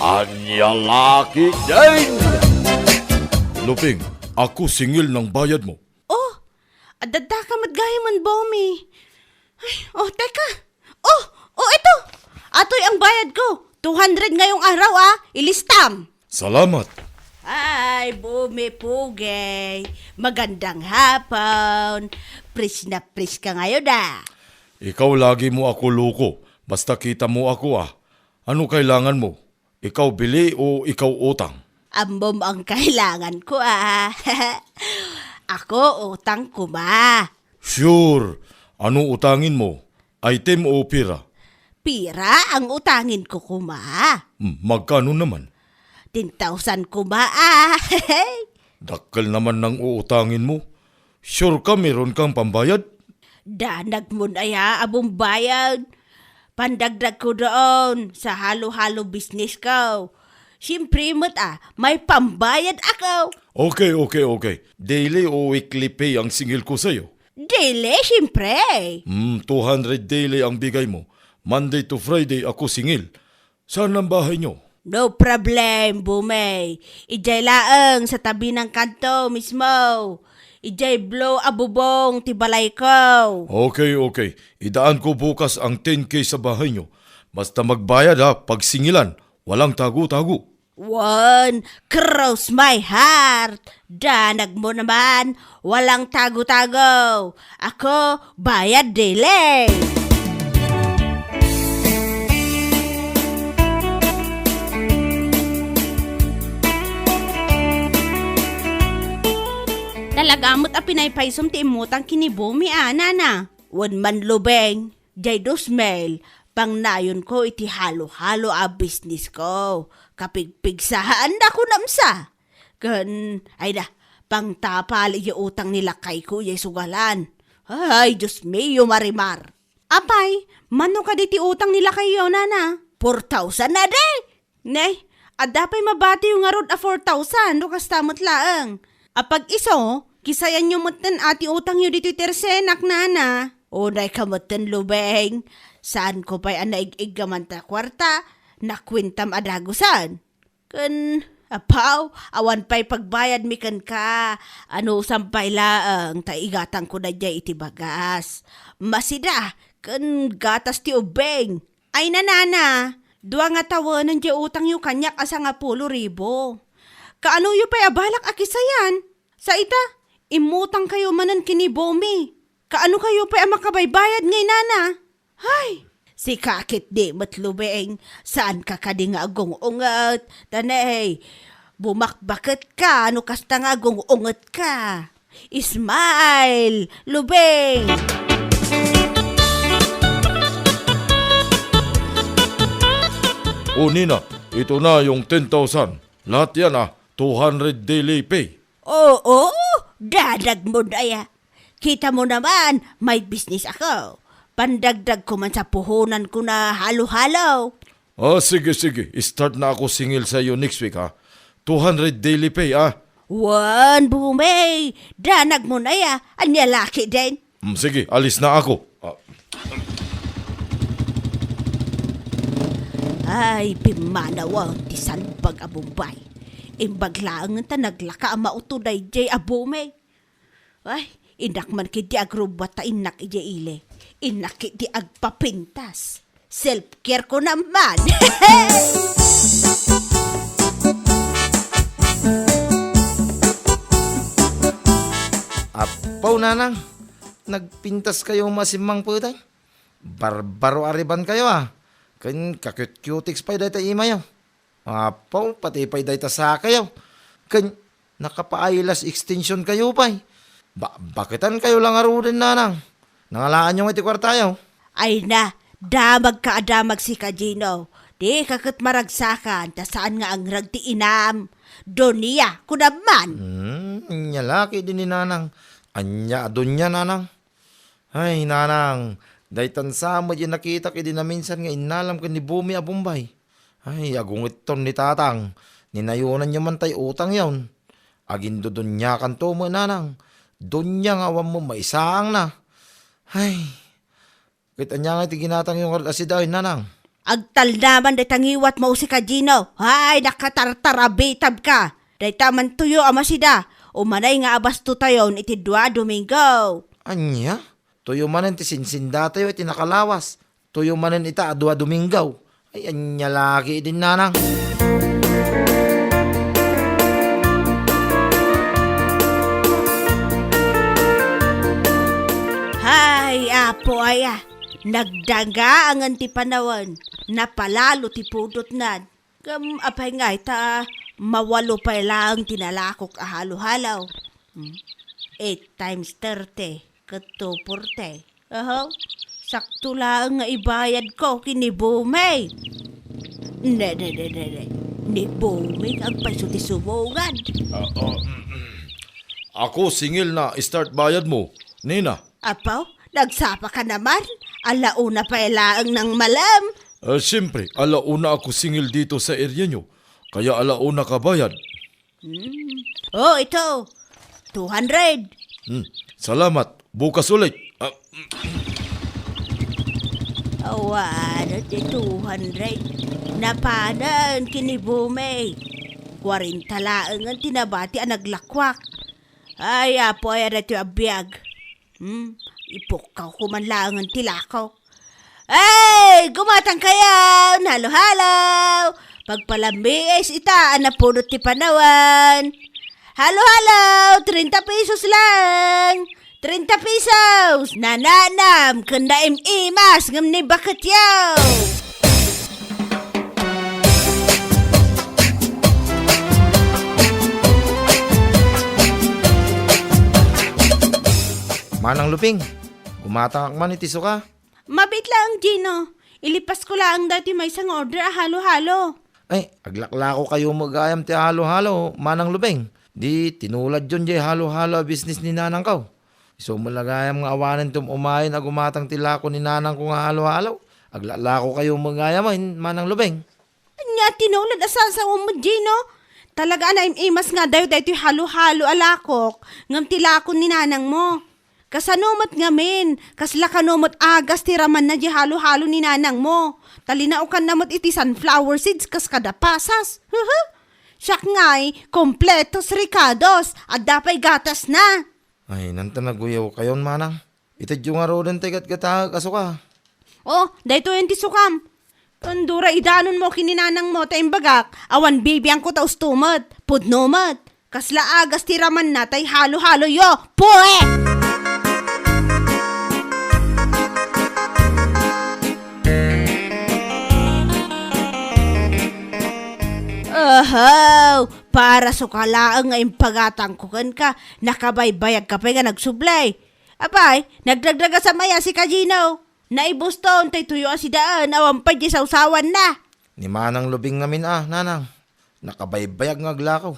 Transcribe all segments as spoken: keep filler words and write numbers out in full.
Ania la ketdin? Lubeng, ako singil nang bayad mo. Oh, adda ka met gayam, Bomi. Ay, oh, teka. Oh, oh, ito. Atoy ang bayad ko. Two hundred ngayong araw, ah. Ilistam. Salamat. Ay, Bomi Pugay. Magandang hapon. Fresh na fresh ka ngayon, ah. Ikaw lagi mo ako loko. Basta kita mo ako, ah. Ano kailangan mo? Ikaw bili o ikaw utang? Ammom ang kailangan ko, ah. Ako, utang koma. Sure. Ano utangin mo? Item o pira? Pira ang utangin ko koma? Hmm, magkano naman? Ten thousand koma, ah. Dakkel naman nang uutangin mo. Sure ka meron kang pambayad? Danag mon aya a bumbayad. Pandagdag ko doon sa halo-halo business ko. Siyempre met, ah, may pambayad ako. Okay, okay, okay. Daily o weekly pay ang singil ko sa'yo? Daily, siyempre. Hmm, two hundred daily ang bigay mo. Monday to Friday ako singil. Saan ang bahay nyo? No problem, Bumay. Idiay laeng sa tabi ng kanto mismo. Idiay blue a bubong ti balay ko. Okay, okay. Idaan ko bukas ang ten K sa bahay nyo. Basta magbayad ha, pag singilan, walang tago-tago. Wen, cross my heart. Danag mo naman, walang tago-tago. Ako, bayad dili. Talaga met a pinaypaysom ti immutang ken ni Bumi, a, nana. Wen man, Lubeng. Jay dos mil, pangnayon ko iti halo-halo a business ko. Kapigpigsaanna ko namsa. Ken, ay da, pangtapal iti utang ni lakay ko iti sugalan. Ay, Dios mio, Marimar. Apay, mano kadi ti utang ni lakayyo, nana? Four thousand na di! Ne, adda pay mabatiyo ngarud a four thousand no kasta met laeng. Apag isu, kisayanyo metten a ti utangyo ditoy tersenak, nana. Unay ka metten, Lubeng. Saanko pay a naig-iggaman ta kuarta, nakuentam a dagusen. Ken, apaw, awan pay pagbayadmi kenka. Anusam pay laeng ta igatangko daydiay iti bagas. Masida, ken gatas ti ubbing. Ay, nanana, dua nga tawenen diay utangyo kaniak a sangapulo ribu. Kaanoyo pay a balak a kisayan? Sa ita, immutangkayo manen ken ni Bomi. Kaano kayo pay a makabaybayad ngay nana? Hay! Sika ketdi met, Lubeng, saanka kadi nga agung-unget? Ta ne, bumakbaketka no kasta nga agung-ungetka. Smile, Lubeng! O, Nina, ito na yung ten thousand. Lahat yan, ah, two hundred daily pay. Oo, danag mo na ya. Kita mo naman, may business ako. Pandagdag ko man sa puhunan ko na halo-halo. Ah, sige, sige. Start na ako singil sa iyo next week, ha? Two hundred daily pay, ah. Wan, Bumay. Danag mo na ya. Anya laki din. Mm, sige, alis na ako. Ah. Ay, pimanaw ti salbag a Bombay. Imbag laeng ta naglaka a mauto daydiay a Bumay. Ay, innak man ketdi agrubbat ta innak idiay ili. Innak ketdi agpapintas. Self-care ko naman. Apaw, nanang, nagpintas kayo masimmang putay? Barbaro a riban kayo, ah. Ken ka-cute-cutex pay dayta imayo. Apaw, pati pay dayta sakayo. Ken nakapaaylas extension kayo pay. Ba-, baketan kayo lang aruden, nanang. Nangalaanyo nga iti kuartayo. Ay na, damag ka a damag sika, Gino. Di ka ket maragsakan, ta saan nga angrag ti inam. Donia, kunam man. Hmm, anya laki din ni nanang. Anya a donia, nanang? Ay, nanang, daytan sa met ya nakitak idi naminsan nga innalam ken ni Bumi a Bombay. Ay, agungetton ni tatang, ninayonanyo man tay utangyon. Agindodoniakanto met, nanang. Donia nga awan met maisaangna. Ay, ket ania ngay ti ginatangyo ngarud a sida, ay, nanang? Agtalnaman dayta ngiwatmo, sika Gino. Ay, nakatartarabitabka. Dayta man tuyo a masida. Umanay nga abastotayon iti dua a Domingo. Ania? Tuyo manen ti sinsindatayo iti nakalawas. Tuyo manen ita a dua Domingo. Ay, ania la ketdin, nanang? Hay, Apo aya, nagdangaangen ti panawen, napalalo ti pudotnan. Ngem apay ngay ta mawalo pay laeng ti nalakok a halo-halo? Hmm? Eight times thirty ket two forty. Ahaw, sakto laeng nga ibayadko ken ni Bumey. Ne, ne, ne, ne, ne. Ni Bumey nga agpayso ti subungan. Ah, ah, mm, mm. Ako, singil na start bayad mo, Nina. Apo, nagsapa ka naman? Ala una pay laeng nang malem. Ah, siyempre, ala una ako singil dito sa area nyo. Kaya ala una ka bayad. Hmm. Oh, ito. Two hundred. Hmm. Salamat. Bukas ulit. Ah, Awan ti two hundred. Napanen ken ni Bumey. Kwarenta laengen ti nabati a naglakwak. Ay, Apo, ay, adda ti abiag. Hmm, ipukkaw ko man laengen ti lakok. Ay, gumatang kayo! Halo-halo! Pagpalambiis ita a napudot ti panawan. Halo-halo! Treinta pesos lang! Treinta pesos! Nananam ken naim-imas ngem ni baketyo! Manang Luping, gumatangak man iti suka. Mabiit laeng, Gino. Ilipasko laeng daytoy maysa nga order a halo-halo. Ay, aglaklako kayo met gayam ti halo-halo, Manang Lubeng. Di tinuladyon jay halo-halo a business ni nanangko. Isu met la gayam nga awanen ti um-umayen a gumatang ti lako ni nanangko nga halo-halo. Aglaklako kayo met gayam, Manang Lubeng. Ania ti nulad a sasawem met, Gino? Talaga a naim-imas nga adayo daytoy halo-halo a lakok, ngem ti lakon ni nanangmo. Kasano met ngamin? Kasla kano met agas ti ramanna di halo-halo ni nanangmo? Ta linaokanna met iti sunflower seeds kas kada pasas. Huhu! Siak ngay, kompletos rekados, adda pay gatasna. Ay, nanta naguyawkayon, manang. Itedyo ngaruden ti gatgataek a suka. Oh, daytoyen ti sukam. Kandura idanonmo ken ni nanangmo ta imbagak, awan bibiangko ta usto met, pudno met. Kasla agas ti ramanna tay halo-haloyo. Pue! Ahaw! Para suka laeng nga impagatangko kenka, nakabaybayagka pay nga nagsublay. Apay, nagdagdagasam aya sika, Gino? Naibuston tay tuyo a sidaen, awan pay di sawsawanna. Ni Manang Lubing ngamin a, nanang. Nakabaybayag nga aglako.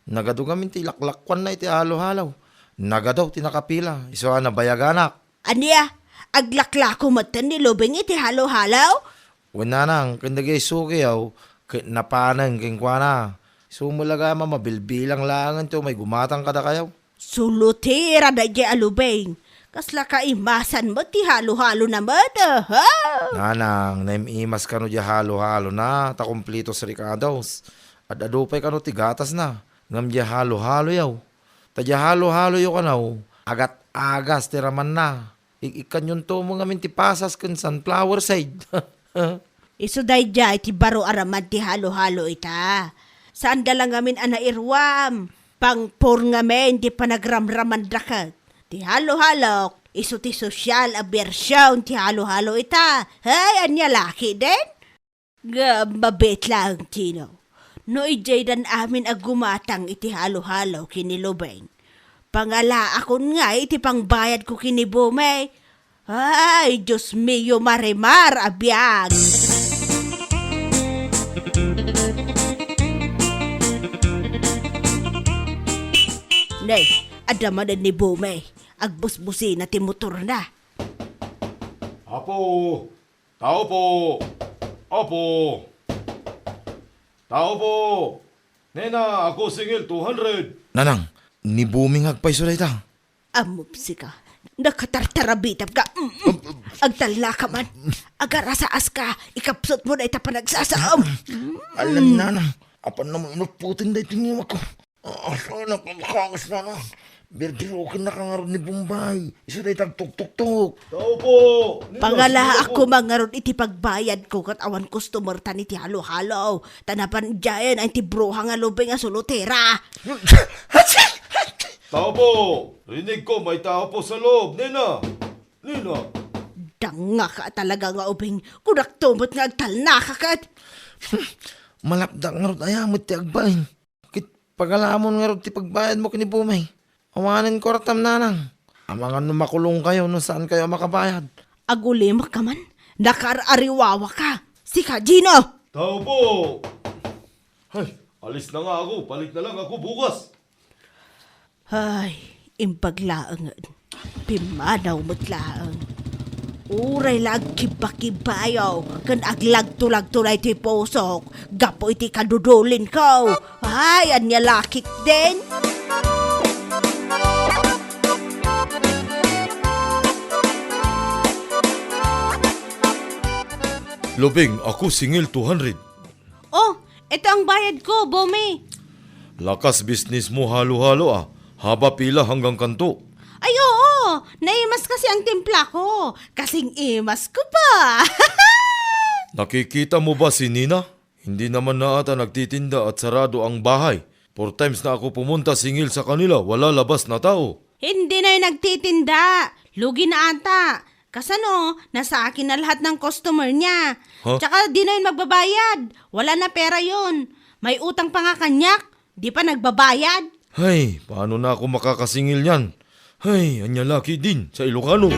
Nagadu ngamin ti laklakkuanna iti halo-halo. Nagadu ti nakapila, isu a nabayaganak. Ania? Aglaklako metten ni Lubing iti halo-halo? Wen nanang, ken dagiti sukiyo, ket napanen kenkuana. Isu met la gayam a mabilbilang laengen ti umay gumatang kadakayo. Sulutira daydiay a Lubing. Kasla kaimasan met ti halo-halona met, aha! Nanang, naim-imas kano diay halo-halona, ta kompletos rekados. Ad-adu pay kano ti gatasna, ngem diay halo-haloyo. Ta diay halo-haloyo kano, agat-agas ti ramanna. Ik-ikkanyonto met ngamin ti pasas ken sunflower seed. Isu daydiay ti baro a raman ti halo-halo ita. Saanda la ngamin a nairuam. Pangpor ngamin ti panagramramanda ket. Ti halo-halok, isu ti sosyal a bersion ti halo-halo ita. Hay, ania la ketdin? Ngem mabiit laeng, Gino. No idiaydan amin a gumatang iti halo-halo ken ni Lubeng, pangalaakon ngay iti pangbayadko ken ni Bumey. Ay, Dios mio, Marimar a biag! Ne, adda manen ni Bumey. Agbusbusina ti motorna. Apo! Tao po! Apo! Tao po! Nena, ako singil two hundred. Nanang, ni Buming agpayso dayta. Ammom sika, Nakatartarabitab ka. Mm, mm. Agtalna ka man. Agarasaas ka. Ikapsut mo na ita panagsasaom. Alan, nana. Apan namo inutputin da iti ngiwak ko. Ah, asa na pagkakas na na? Birdiroken na ka ngarud ni Bombay. Isu da itag tuktuktok. Tao po! Nina, Pangalaak sino po? Ko man ngarud iti pagbayad ko kat awan customer tan iti halo-halo. Ta napan diayen ay ti bruha nga lubing nga sulotera. Tao po! Rinig ko, may tao po sa loob. Nina! Nina! Danga ka talaga nga ubing. Kunak tumot nga agtalna ka kat. Malapda ngarud aya met ti agbain. Ket pagalamon ngarud ti pagbayadmo ken ni Bumay. Awanen kuartam, nanang. Amangan no makulong kayo no saan kayo a makabayad. Agulimek ka man. Nakaar-ariwawa ka. Sika, Gino! Tao po! Ay, alis na nga ako. Balik na lang ako bukas. Ay, imbag laengen. Pimmanaw met laeng. Uray la agkibba-kibbayo ken aglagto-lagto daytoy pusok gapu iti kadudulin ko. Ay, ania la ketdin? Lubing, ako singil two hundred. Oh, ito ang bayad ko, Bomi. Lakas bisnismo halo-halo, ah. Haba pila hanggang kanto? Ay, oo. Naimas kasi ang timpla ko. Kasing imas ko pa. Nakikita mo ba si Nina? Hindi naman na ata nagtitinda at sarado ang bahay. Four times na ako pumunta singil sa kanila, wala labas na tao. Hindi na yung nagtitinda. Lugi na ata. Kasano, nasa akin na lahat ng customer niya. Ha? Tsaka di na yun magbabayad. Wala na pera yun. May utang pa nga kanyak. Di pa nagbabayad. Hay, paano na ako makakasingil niyan? Hay, anya la ketdin sa Ilocano.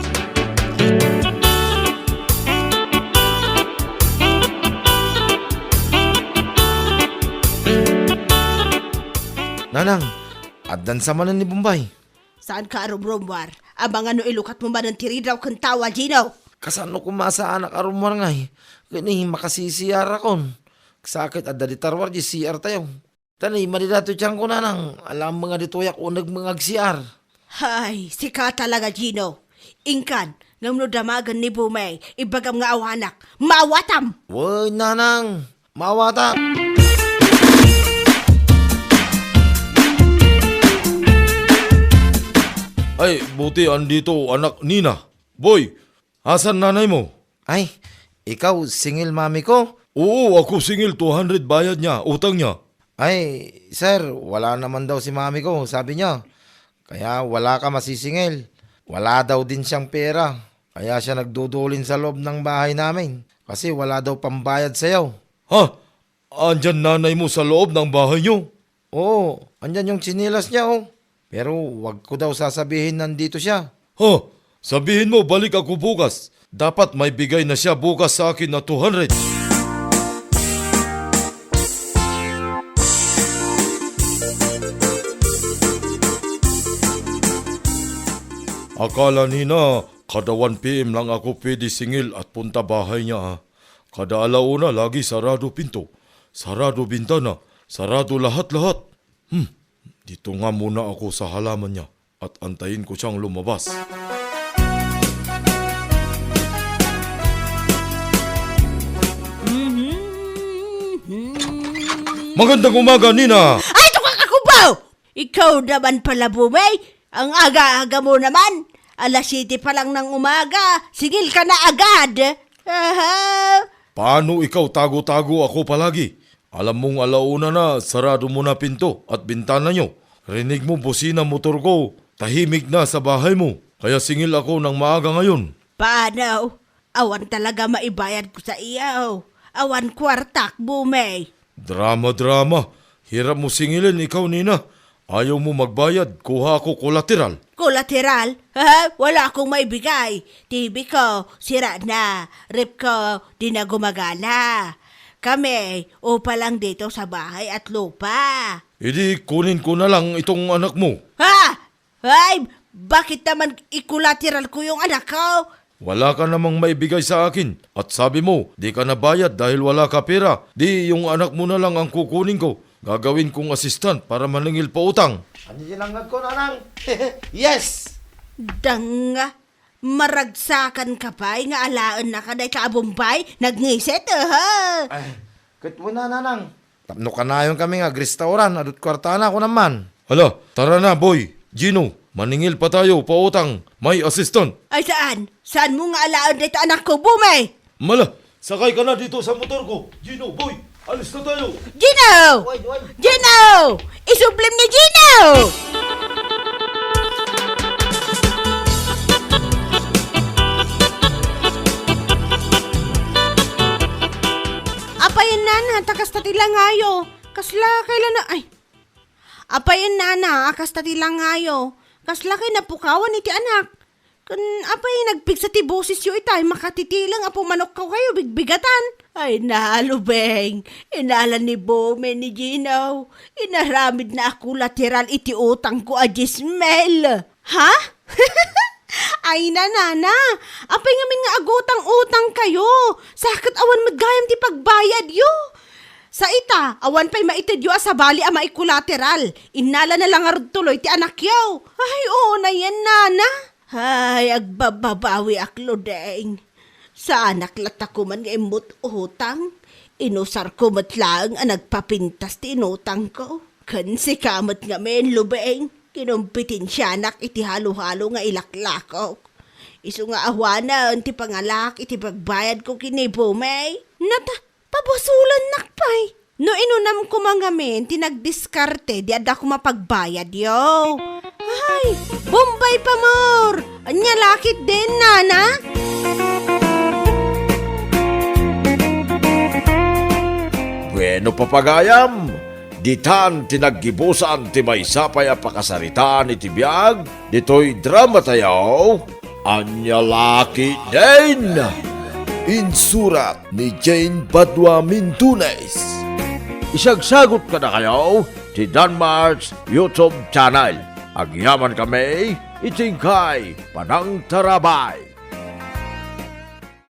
Nanang, addan sa manen ni Bombay. Saan ka arumrumwar? Amangan no ilukat mo manen ti ridaw ken tawa, Gino. Kasano koma saanak arumwar ngay? Ken ni makasisiarakon. Sakit adda di tarwar di C R tayo. Tani, madida to tiyan ko, nanang. Alam mo nga ditoyak uneg mga agsiar. Hay, sika talaga, Gino. Ingkan, ngem no damagen ni Bumay, ibagam nga awanak, maawatam! Wen, nanang, maawatak! Ay, buti andito, anak Nina. Boy, asan nanay mo? Ay, ikaw, singil mami ko? Oo, ako singil, two hundred bayad niya, utang niya. Ay, sir, wala naman daw si mami ko, sabi niya. Kaya wala ka masisingil. Wala daw din siyang pera. Kaya siya nagdudulin sa loob ng bahay namin. Kasi wala daw pambayad sayo. Ha? Andyan nanay mo sa loob ng bahay niyo? Oo, andyan yung tsinelas niya, oh. Pero wag ko daw sasabihin nandito siya. Huh, sabihin mo balik ako bukas. Dapat may bigay na siya bukas sa akin na two hundred. Akala nina, kada one P M lang ako pwede singil at punta bahay niya, ah. Kada alauna, lagi sarado pinto, sarado bintana, sarado lahat-lahat. Hmm, dito nga muna ako sa halaman niya at antayin ko siyang lumabas. Magandang umaga, Nina! Ay, tukang ako ba? Ikaw naman pala, Bumay. Ang aga-aga mo naman. Alas siyete pa lang ng umaga, singil ka na agad. Aha. Paano ikaw tago-tago ako palagi? Alam mong alauna na, sarado mo na pinto at bintana niyo. Rinig mo busina motor ko, tahimik na sa bahay mo. Kaya singil ako ng maaga ngayon. Paano? Awan talaga maibayad ko sa iyo. Awan kwartak, Bumay. Drama-drama. Hirap mo singilin ikaw, Nina. Ayaw mo magbayad, kuha ako kolateral. Kolateral? Ha? Wala akong maibigay. T V ko, sira na. Ref ko, di na gumagana. Kami, upa lang dito sa bahay at lupa. Idi, kunin ko na lang itong anak mo. Ha? Ay, bakit naman ikolateral ko yung anak ko? Wala ka namang maibigay sa akin. At sabi mo, di ka nabayad dahil wala ka pera. Di yung anak mo na lang ang kukunin ko. Gagawin kong assistant para maningil pautang. Ano yan ang nagko, nanang? Yes! Danga, maragsakan ka pay nga alaennaka dayta a Bombay? Nagngiset, aha! Ay, ket wen a, nanang. Tapno kanayon kami nga agrestauran, adut kuartana, kunam man. Hala, tara na, Boy, Gino, maningil pa tayo, pautang, may assistant. Ay, saan? Saanmo nga alaen dayta anakko, Bumay? Mala, sakay ka na dito sa motor ko. Gino, Boy, alis na tayo. Gino! Oy, oy. Gino! Isublim ni Gino! Apay, nana, ta kasta ti langayo. Kasla kay la na, ay. Apay, nana, a kasta ti langayo. Kasla kay napukawan iti anak. Ken apay nagpigsa ti bosesyo itay, makatitileng a pumanokkaw kayo bigbigatan. Ay na, Lubeng, inala ni Bome ni Gino, inaramidna a kolateral iti utangko a dies mil. Ha? Ay na, nana, apay ngamin nga agutang-utang kayo? Sa ket awan met gayam ti pagbayadyo. Sa ita, awan pay maitedyo a sabali a maikolateral. Innala na la ngarud tuloy ti anakyo. Ay, oo na yan, nana. Ay, agbababawiak, Lodeng. Saanak latta koman nga immut utang. Inusarko met laeng a nagpapintas ti inutangko. Ken sika met ngamin, Lubeng, kinumpetensianak iti halo-halo nga ilaklakok. Isu nga awanen ti pangalak iti pagbayadko ken ni Bumay. Nata, pabasolannak pay. No inunam koma ngamin ti nagdiskarte, di adda koma pagbayadyo. Ay, Bombay pamor! Ania la ketdin, nana? Bueno, papagayam, ditan ti naggibusan ti maysa pay a pakasaritaan iti biag ditoy drama tayo. Ania la ketdin? Insurat ni Jane Badua Mintunes. Isagsagut kadakayo ti Danmark's YouTube channel. Agyaman kami iti inkay panangtarabay.